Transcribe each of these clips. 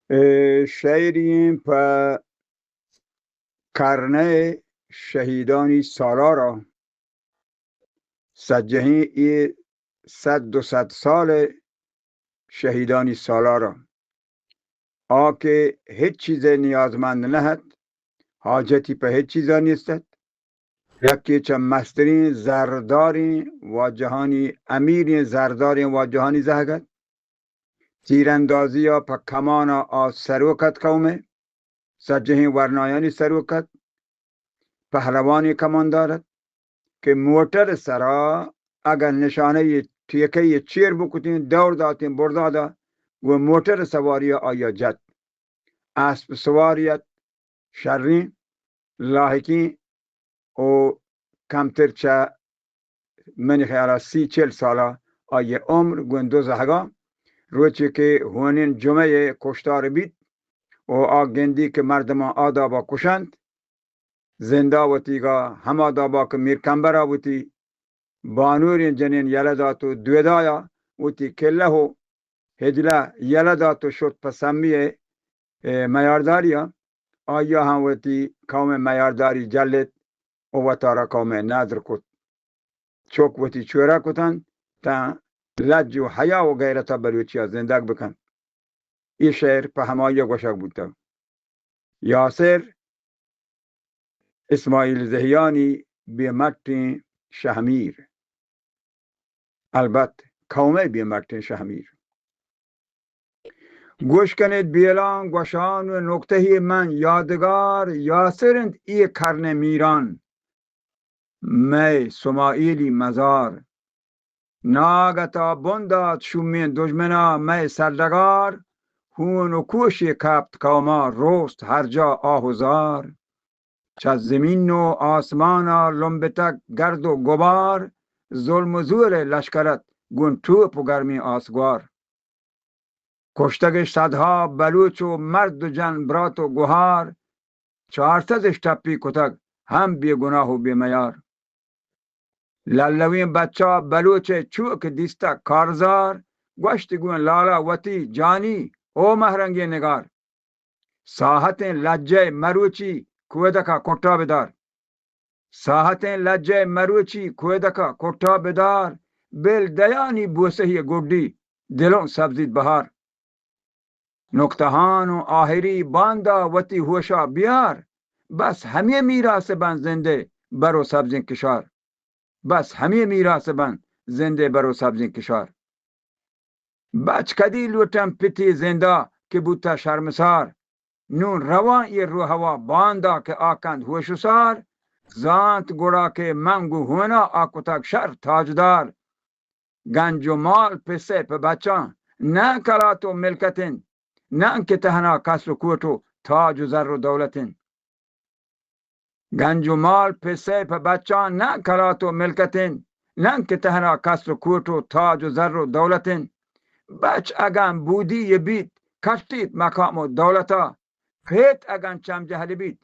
اے شعریں پہ کرنئے شہیدانی سالارا، سجہیں اے صد دو صد سال شہیدانی سالارا، آ کہ ہچ چیزے نیازمند نہ ات، حاجتی پہ ہچ چیزا نیست ات، یکے چہ مستریں زرداریں واجہانی، امیریں زرداریں واجہانی زہگ ات۔ تیراندازی ء پہ کمان ء آ سروک ات قوم ء، سجہیں ورنایانی سروک ات، پہلوانیں کماندار ات کہ موٹر ء سرا اگاں نشانہ یے ٹیکہ یے چیر بکتیں، دور داتیں، بردادا گوں موٹر ء سواری ء آئی ء جت۔ اسپ سواری ات، شریں، لاحقیں و کمتر چہ منی خیالا سی چل سالا آئی عمر گوں دو زہگا۔ روچے کہ ہونین جمعہ کشتار بیت و آ گندی کہ مردمان آ دابا کشنت، زندا وتیگا ہما دابا کہ میر کمبرا وتی بانوریں جنین یلہ دات و دودایا وتی کلہ و ہجلہ یلہ دات و شت پہ سمی ء، اے، میارداری ء۔ آئی ء ہم وتی قوم ء میارداری جلت و وتارا قوم ء ندر کت۔ چک وتی چورہ کتنت تاں لج و حیا و غیرت ء بلوچی ء زندگ بکنت۔ اے شعر پہ ہمائی ء گوشگ بوتگ۔ یاسر اسماعیل زہیانی بے مٹیں شہمیر۔ البت قوم ء بے مٹیں شہمیر۔ گوش کنیت بیلاں گوشان و نکتہ ء من یادگار، یاسر انت اے کرن ء میران، مئے سماعیلی مزار۔ ناگتا بن دات شومیں دژمنا مئے سرڈگار، ہون و کوشے کپت قوما رست ہر جا آہ و زار۔ چہ زمین و آسمانا لمبتگ گرد و گبار، ظلم و زور ء لشکر ات گوں ٹوپ و گرمیں آسگوار۔ کشتگش صدہا بلوچ و مرد و جن برات و گہار، چار سدش ٹپی کتگ ہم بے گناہ و بے میار۔ للویں بچا بلوچ ء چو کہ دیستگ کارزار، گوشت گوں لالا وتی جانی او مہرنگیں نگار۔ ساہتیں لجہ ء مروچی کودکا کٹا بدار۔ ساہتیں لجہ ء مروچی کودکا کٹا بدار، بل دیانی بوسہی ء گڈی دلوں سبزیت بہار۔ نکتہان و آہری باندا وتی ہوشا بیار، بس ہمے میراث بنت زندے بر و سبزیں کشار۔ بس ہمے میراث بنت زندے بر و سبزیں کشار۔ بچ کدی لوٹن پتی زندا کہ بوتا شرمسار۔ نون رواں اے روہوا باندا کہ آ کنت ہوش و سار۔ زانت گڑا کہ من گوں ہونا آ کتگ شر تاجدار۔ گنج و مال پسے پہ بچاں نہ کلات و ملکت انت، نہ کہ تہنا قصر و کوٹ و تاج و زر و دولت انت۔ گنج و مال پسے پہ بچاں نہ کلات و ملکت انت، نہ کہ تہنا قصر و کوٹ و تاج و زر و دولت انت۔ بچ اگاں بودی یے بیت، کٹیت مقام و دولتا، پت اگاں چم جہل بیت،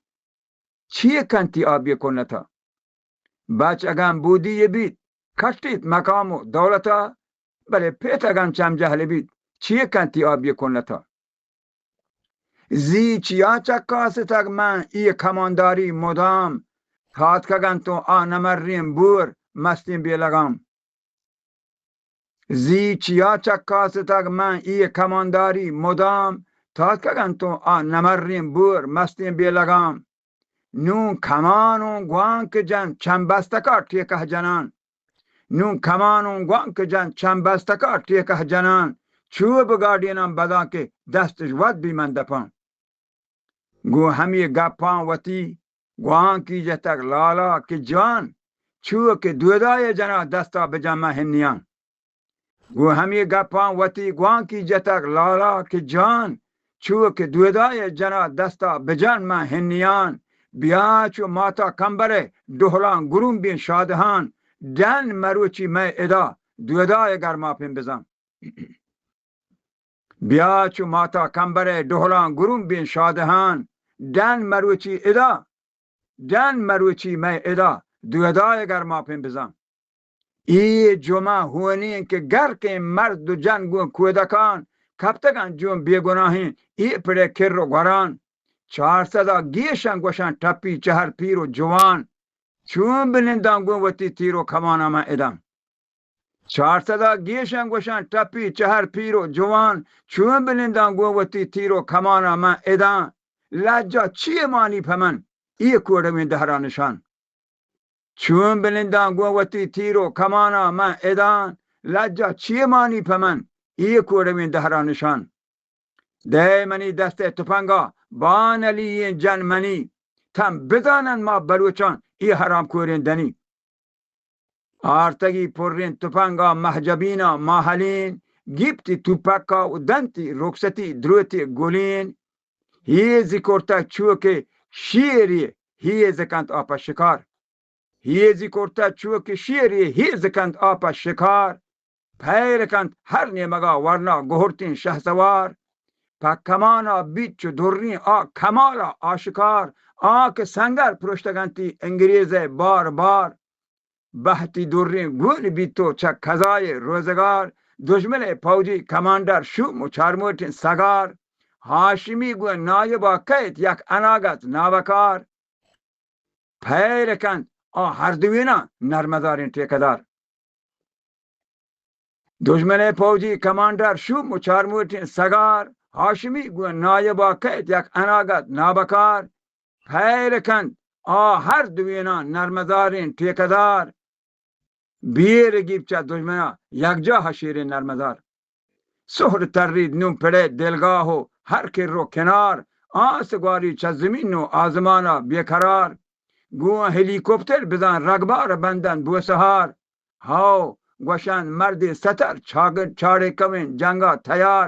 چی کنتی آ بے کنتا؟ بچ اگاں بودی یے بیت، کٹیت مقام و دولتا، بلے پت اگاں چم جہل بیت، چی کنتی آ بے کنتا؟ زی چیا چکاستگ من اے کمانداری مدام، تاتکگ انت و آ نمریں بور مستیں بے لگام۔ زی چیا چکاستگ من اے کمانداری مدام، تاتکگ انت و آ نمریں بور مستیں بے لگام۔ نوں کمان و گوانک جن چم بستکا ٹیکہ جنان۔ نوں کمان و گوانک جن چم بستکا ٹیکہ جنان۔ چو بگاڈیناں بداں کہ دستش وت بی من دپاں۔ گوں ہمے گپاں وتی گوانکی جتگ لالا کہ جان، چو کہ دودائے جنا دستا بجن من ہنیاں۔ گوں ہمے گپاں وتی گوانکی جتگ لالا کہ جان، چو کہ دودائے جنا دستا بجن من ہنیان۔ بیا چو ماتا کمبرے ڈہلاں گرومبیں شادہان، ڈن مروچی مئے ادا دودائے گرماپیں بزاں۔ بیا چو ماتا کمبرے ڈہلاں گرومبیں شادہان، ڈن مروچی ادا، ڈن مروچی مئے ادا دودائے گرماپیں بزاں۔ اے جمعہ ہونیں کہ گرکیں مرد و جن گوں کودکان، کپتگاں جون بے گناہیں اے پڑے کر و گوران۔ چار سدا گیشاں گوشاں ٹپی چہر پیر و جوان، چون بننداں گون وتی تیر و کماناں من اداں۔ چار سدا گیشاں گوشاں ٹپی چہر پیر و جوان، چون بننداں گون وتی تیر و کماناں من اداں۔ لجا چیے مانی پہ من اے کوڑویں دہرا نشان؟ چون بننداں گون وتی تیر و کماناں من اداں۔ لجا چیے مانی پہ من اے کوڑویں دہرا نشان؟ دئے منی دست ء تپنگا بان علی ایں جن منی، تاں بزانن ما بلوچاں اے حرام کوریں دنی۔ آرتگی پریں تپنگا مہجبینا ماہلین، گیپتی توپکا و دنتی رخصتی دروتی گلین۔ ہیزی کرتگ چو کہ شیری ہیز کنت آ پہ شکار۔ ہیزی کرتگ چو کہ شیری ہیز کنت آ پہ شکار۔ پئیر کنت ہر نیمگا ورنا گہرتیں شہسوار۔ پہ کمانا بیت چو دریں آ کمالا آشکار۔ آ کہ سنگر پروشتگنتی انگریزئے بار بار۔ بہتی دریں گون بیت و چہ قضائے روزگار۔ دژمنئے پوجی کمانڈر شوم و چارموٹیں سگار۔ ہاشمی گون نایبا کئیت یک اناگت نابکار۔ پئیر کنت آ ہر دوینا نرمداریں ٹیکدار۔ دژمنئے پوجی کمانڈر شوم و چارموٹیں سگار۔ ہاشمی گون نایبا کئیت یک اناگت نابکار۔ پئیر کنت آ ہر دوینا نرمداریں ٹیکدار۔ بیر گیپ چہ دژمنا یکجاہ شیریں نرمدار۔ سہر تریت نوں پڑئے دلگاہ و ہر کر و کنار۔ آس گواری چہ زمین و آزمانا بے قرار۔ گوں ہیلی کوپٹر بزاں رگبار بندن بوسہار۔ ہاو گوشن مردے ستر چاگ-، چاڑے کویں جنگا تیار۔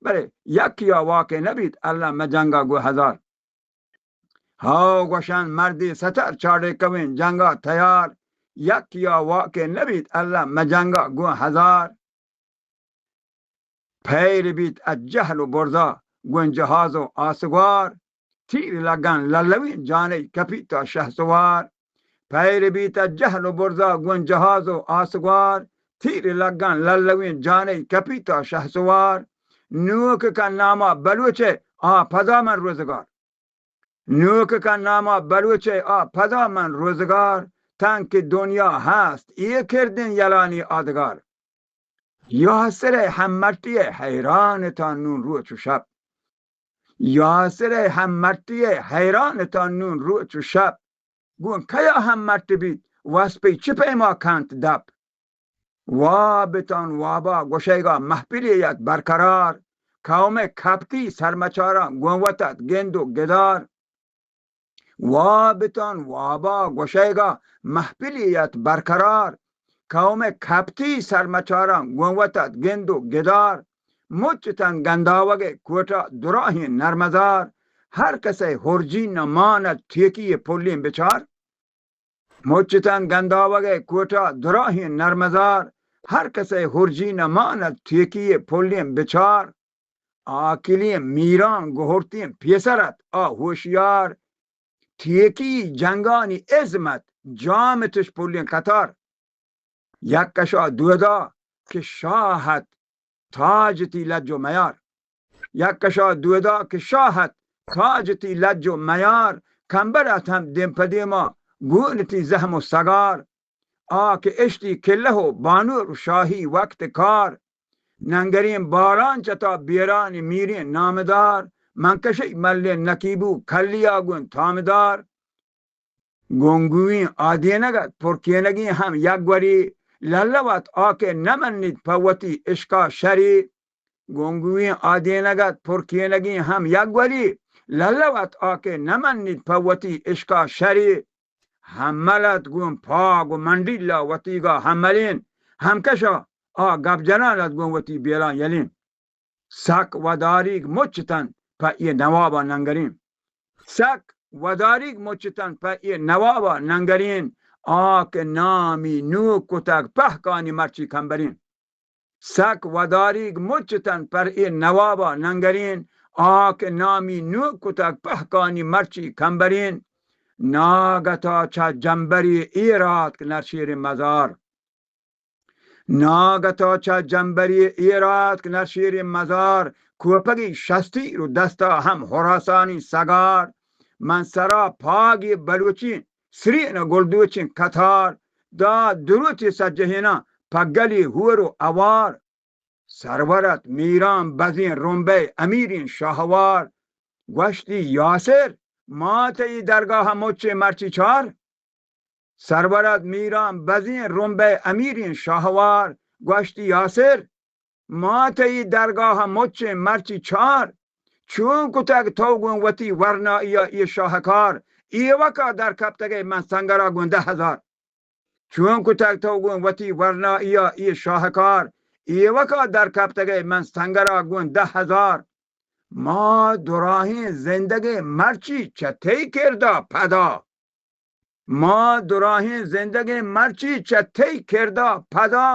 بلے یکیا واکے نبیت اللہ مہ جنگا گوں ہزار۔ ہاو گوشن مردے ستر چاڑے کویں جنگا تیار۔ یکیا واکے نبیت اللہ مہ جنگا گوں ہزار۔ پئیر بیت از جہل و برزا گون جہاز و آسگوار۔ تیر لگن للویں جانئی کپیتا شہسوار۔ پئیر بیت از جہل و برزا گون جہاز و آسگوار۔ تیر لگن للویں جانئی کپیتا شہسوار۔ نوک کن ناما بلوچئے آ پدا من روزگار۔ نوک کن ناما بلوچئے آ پدا من روزگار۔ تنکہ دنیا ہست اے کردیں یلانی آدگار۔ یاسرئے ہمٹیئے حیران تان نون روچ و شپ۔ یاسرئے ہمٹیئے حیران تان نون روچ و شپ۔ گون کیا ہمٹ بیت وسپی چہ پیما کنت دپ۔ واب تان وابا گوشئیگا محفلی ات برقرار۔ قوم کپتی سرمچاراں گون وتت گند و گدار۔ واب تان وابا گوشئیگا محفلی ات برقرار۔ قوم کپتی سرمچاراں گون وتت گند و گدار۔ مچ تن گنداوگئے کوٹا دراہیں نرمزار۔ ہر کسئے ہرجی نہ ماند ٹیکی پلیں بچار۔ مچ تن گنداوگئے کوٹا دراہیں نرمزار۔ ہر کسئے ہرجی نہ ماند ٹیکی پلیں بچار۔ آکلیں میران گہرتیں پیسر ات آ ہوشیار۔ ٹیکی جنگانی عظمت جام تش پلیں قطار۔ یک کشا دودا کہ شاہ ات تاج تی لج و میار۔ یک کشا دودا کہ شاہ ات تاج تی لج و میار۔ کمبر ات ہم دیم پہ دیما گون تی زہم و سگار۔ آ کہ اشتی کلہ و بانور و شاہی وقت کار۔ ننگریں باران چتا بیران میریں نامدار۔ من کشی ملیں نکیبو کلیا گون تامدار۔ گونگویں آدینگ ات پرکینگیں ہم یک گوری۔ للو ات آ کہ نہ منیت پہ وتی عشقا شری۔ گونگویں آدینگ ات پرکینگیں ہم یک گوری۔ للو ات آ کہ نہ منیت پہ وتی عشقا شری۔ ہمل ات گوں پاگ و منڈیلا وتیگا ہملین۔ ہمکشا آ گپ جنان ات گوں وتی بیلاں یلین۔ سک وداریگ مچ تن پہ اے نوابا ننگرین۔ سک وداریگ مچ تن پہ اے نوابا ننگرین۔ آ کہ نامی نوک کتگ پہکانی مرچی کمبرین۔ سک وداریگ مچ تن پر اے نوابا ننگرین۔ آ کہ نامی نوک کتگ پہکانی مرچی کمبرین۔ ناگتا چہ جمبری ایر آتک نرشیریں مزار۔ ناگتا چہ جمبری ایر آتک نشیریں مزار، کوپگی شستیر و دستا ہم ہراسانی سگار۔ من سرا پاگی بلوچیں سرین و گلدوچیں کتار، دات دروتی سجہیناں پہ گلی ہور و اوار۔ سرورت میران بزیں رمبئے امیریں شاہوار۔ گوشتی یاسر، ما تئی درگاہ مچیں مرچی چار۔ سرورت میران بزیں رمبئے امیریں شاہوار۔ گوشتی یاسر، ما تئی درگاہ مچیں مرچی چار۔ چون کتگ تو گوں وتی ورنائیا اے شاہکار؟ ایوکا در کپتگئے من سنگرا گوں دہ ہزار۔ چون کتگ تو گوں وتی ورنائیا اے شاہکار؟ ایوکا در کپتگئے من سنگرا گوں دہ ہزار۔ ما دراہیں زندگیں مرچی چہ تئی کردا پدا۔ ما دراہیں زندگیں مرچی چہ تئی کردا پدا،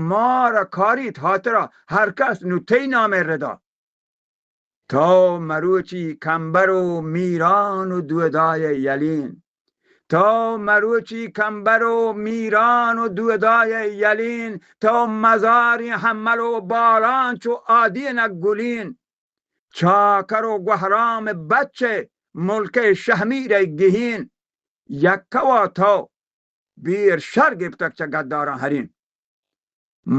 مارا کاریت ہاترا ہر کس نوں تئی نامئے ردا۔ تو مروچی کمبر و میران و دودائے یلین۔ تو مروچی کمبر و میران و دودائے یلین۔ تو مزاریں ہمل و بالان چو آدینک گلین۔ چاکر و گوہرام بچے ملکئے شہمیرئے گہین۔ یکوا تو بیر شر گپتگ چہ گداراں ہرین۔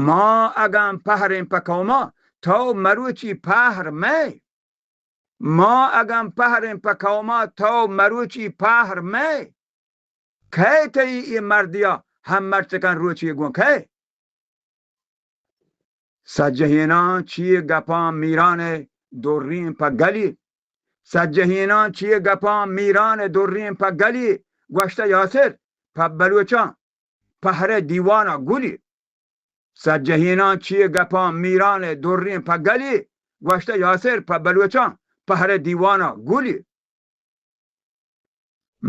ما اگاں پہریں پہ قوما، تو مروچی پہر مئے۔ ما اگاں پہریں پہ قوما، تو مروچی پہر مئے۔ کئے تئی اے مردیا ہم مرچکن روچی گوں کئے؟ سجہیناں چی گپاں میران ء دریں پہ گلی۔ سجہیناں چی گپاں میران ء دریں پہ گلی۔ گوشتہ یاسر پہ بلوچاں پہرے دیوانا گلی۔ سجہیناں چی گپاں میران ء دریں پہ گلی۔ گوشتہ یاسر پہ بلوچاں پہرے دیوانا گلی۔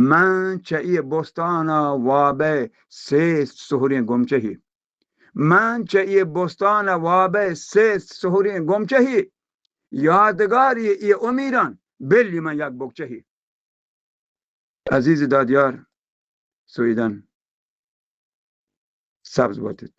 من چہ اے بستان ء واب ء سیست سہریں گمچہی۔ من چہ اے بستان ء واب ء سیست سہریں گمچہی۔ یادگاری اے امیران بلی من یک بکچہی۔ عزیز دادیار، سویدن، سبز باتیت۔